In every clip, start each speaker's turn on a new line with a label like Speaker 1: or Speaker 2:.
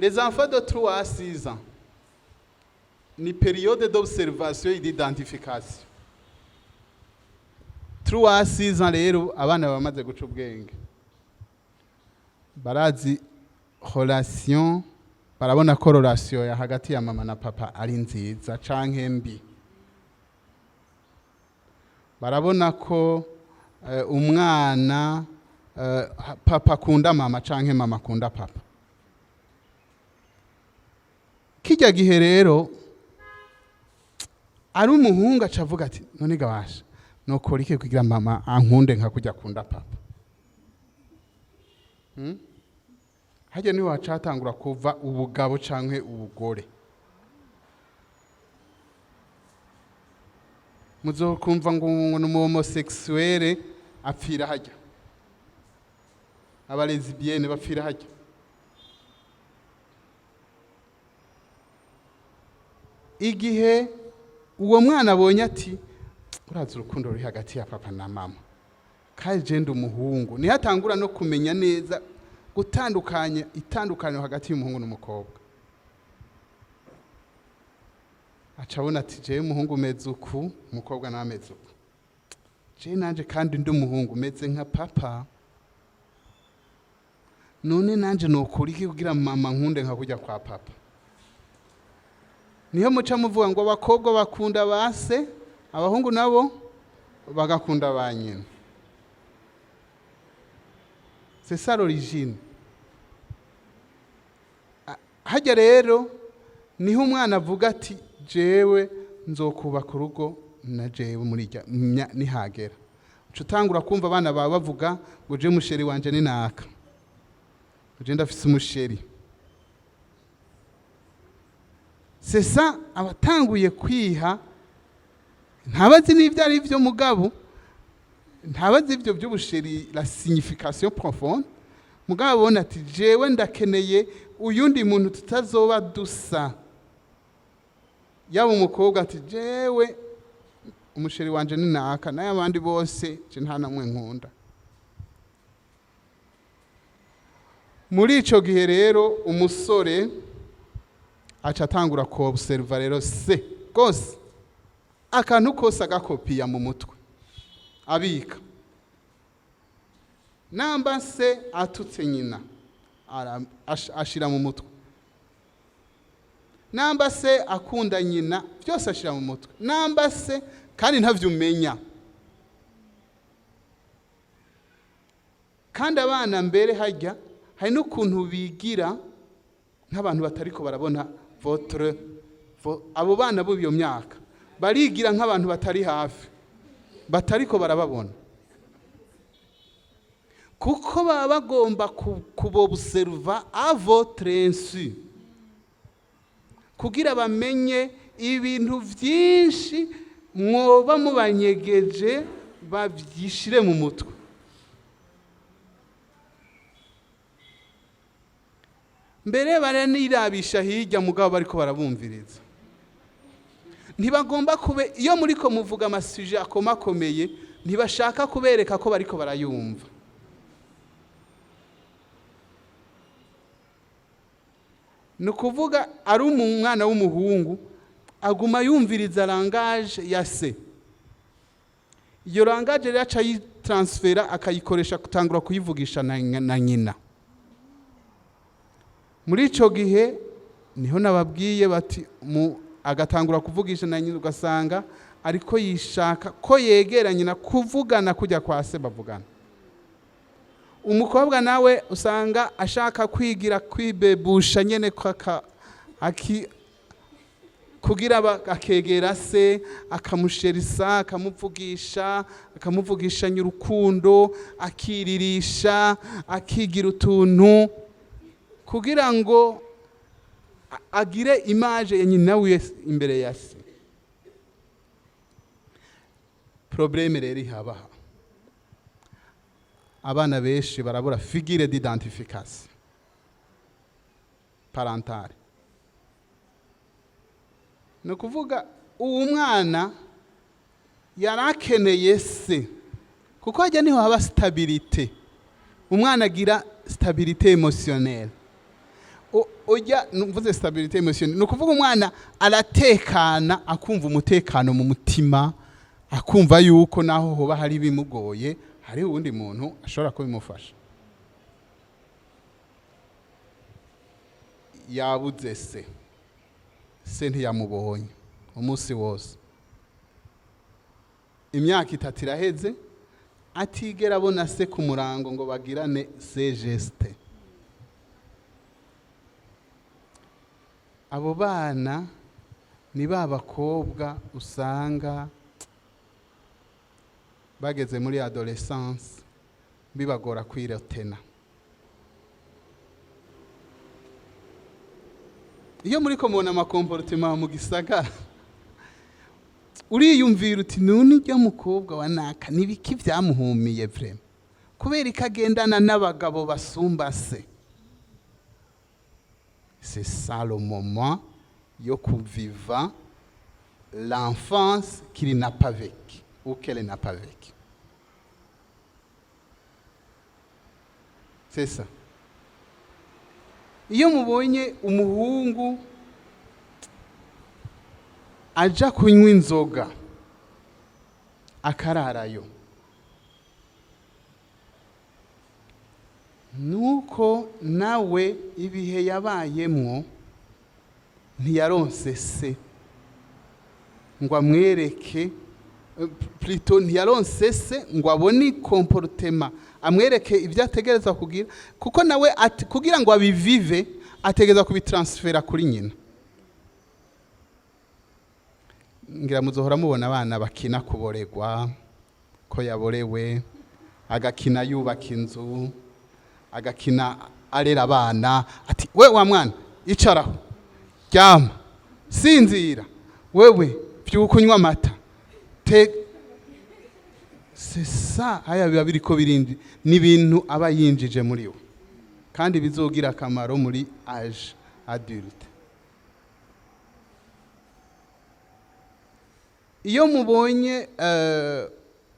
Speaker 1: Les enfants de 3 à 6 ans ni période d'observation et d'identification. 3 à 6 ans rero, abana bamaze guca ubwenge, barazi relation, barabona ko relation ya hagati ya mama na papa ari nziza canke mbi. Barabona ko umwana papa akunda mama canke mama akunda papa. Kijya gihe rero, ari umuhungu aca avuga ati: "None gabasha nokora iki kugira mama ankunde nka kujya akunda papa?" Harya niho hacatangura kuva ubugabo canke ubugore. Muzokumva ngo ni umu homosexuel apfira harya, aba lesbiennes bapfira harya. Igihe uwo mwana abonye ati: "Urazi urukundo ruri hagati ya papa na mama, kandi je ndi umuhungu", niho atangura no kumenya neza gutandukanya itandukaniro hagati y'umuhungu n'umukobwa. Aca abona ati: "Jewe umuhungu umeze uku, umukobwa nawe ameze uku. Jewe nanje kandi ndi umuhungu umeze nka papa. None nanje nokora iki kugira mama nkunde nka kujya kwa papa?" Niho muca muvuga ngo abakobwa bakunda ba se, abahungu nabo bagakunda ba nyina. C'est ça l'origine. Hajya rero niho umwana avuga ati: "Jewe nzokubaka urugo na jewe muri irya nihagera." Uca utangura kumva abana bawe bavuga ngo: "Je mu chéri wanje ni naka, je ndafise umu chéri." C'est ça. Abatanguye kwiha, ntabazi n'ibyo ari byo, mugabo ntabazi ibyo by'ubu chéri, la signification profonde. Mugabo abona ati: "Jewe ndakeneye uyundi muntu tutazoba dusa." Yaba umukobwa ati: "Jewe umu chéri wanje ni naka, nayo abandi bose je nta namwe nkunda." Muri ico gihe rero, umusore aca atangura kuobserva rero se rwose, akantu kose agakopiya mu mutwe, abika. Namba se atutse nyina, ashira mu mutwe. Namba se akunda nyina, byose ashira mu mutwe. Namba se kandi ntavyo umenya. Kandi abana mbere hajya hari n'ukuntu bigira nk'abantu batariko barabona votre abo bana b'iyo myaka barigira nk'abantu batari hafi, batariko barababona, kuko baba bagomba kubobserva à votre insu, kugira bamenye ibintu byinshi mwoba mubanyegeje, babyishire mu mutwe. Mbere baranirabisha hirya, mugabo bariko barabumviriza. Ntibagomba kube iyo muriko muvuga ama sujets akomakomeye, ntibashaka kubereka ko bariko barayumva. Ni ukuvuga, ari umwana w'umuhungu aguma yumviriza langage ya se. Iyo langage rero aca ayitransfera, akayikoresha gutangura kuyivugisha na nyina. Muri icyo gihe niho nababwiye bati mu agatangura kuvugisha na nyina, ugasanga ariko yishaka ko yegera nyina kuvugana kujya kwa se bavugana. Umukobwa nawe usanga ashaka kwigira kwibebusha nyene kaka aki kugira akegera se, akamusherisa, akamuvugisha, akamuvugishanya urukundo, akiririsha, akigira utuntu kugira ngo agire image ya nyina wiwe imbere ya se. Problème rero ihabaha, abana benshi barabura figure d'identification parentale. Ni ukuvuga, uwo mwana yari akeneye se, kuko hajya niho haba stabilité. Umwana agira stabilité émotionnelle. Ujya mvuze stabilité émotionnelle, ni ukuvuga umwana aratekana, akumva umutekano mu mutima, akumva yuko naho hoba hari ibimugoye, hari uwundi muntu ashobora kubimufasha. Yabuze se, se ntiyamubonye umunsi wose, imyaka 3 iraheze atigera abona se ku murango ngo bagirane ce geste. Abo bana ni ba bakobwa usanga bageze muri adolescence bibagora kwirotena. Iyo muri ko mubona ama comportement mu gisagara, uriyumvira uti: "None ujya mukobwa wa naka nibiki byamuhumiye vraiment, kubera ko agendana n'abagabo basumba se?" C'est ça le moment yo kuviva l'enfance qu'il n'a pas vécu ou qu'elle n'a pas vécu. C'est ça. Iyo mubonye umuhungu aja kunywa inzoga akararayo, nuko nawe ibihe yabayemwo ntiyaronse se ngo amwereke, plutôt ntiyaronse se ngo abone comportement, amwereke ibyo ategereza kugira, kuko nawe kugira ngo abivive ategereza kubitransfera kuri nyina. Ngira muzohora mubona abana bakina kuboregwa, ko yaborewe, agakina yubaka inzu, agakina arera abana, ati: "We wa mwana, icaraho, ryama, sinzira, wewe vyuka unywa amata." Te c'est ça, aya biba biriko birindi ni ibintu aba yinjije muri we kandi bizogira akamaro muri âge adulte. Iyo mubonye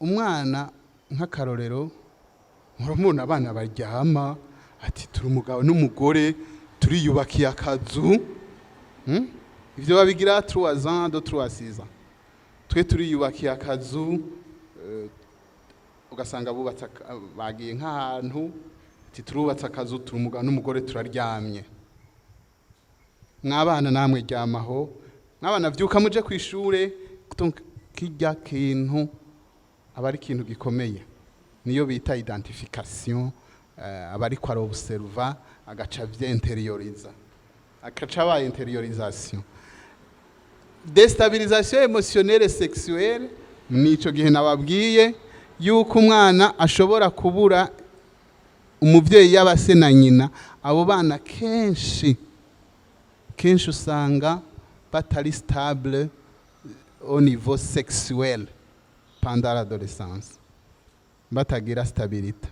Speaker 1: umwana, nk'akarorero, murabona abana baryama ati: "Turi umugabo n'umugore, turiyubakiye akazu." Ivyo babigira 3 ans, de 3 à 6 ans. "Twe turiyubakiye akazu." Ugasanga bubatse, bagiye nk'ahantu, ati: "Turubatse akazu, turi umugabo n'umugore, turaryamye. Mwabana namwe ryamaho, mwabana vyuka muje kw'ishure." Donc kirya kintu aba ari ikintu gikomeye, niyo bita identification. Aba ariko arobserva, agaca vyinterioriza, agaca aba intériorisation. Déstabilisation émotionnelle sexuelle nico gihe nababwiye yuko umwana ashobora kubura umuvyeyi, yaba se na nyina. Abo bana kenshi kenshi usanga batari stable au niveau sexuel pendant l'adolescence, batagira stabilité.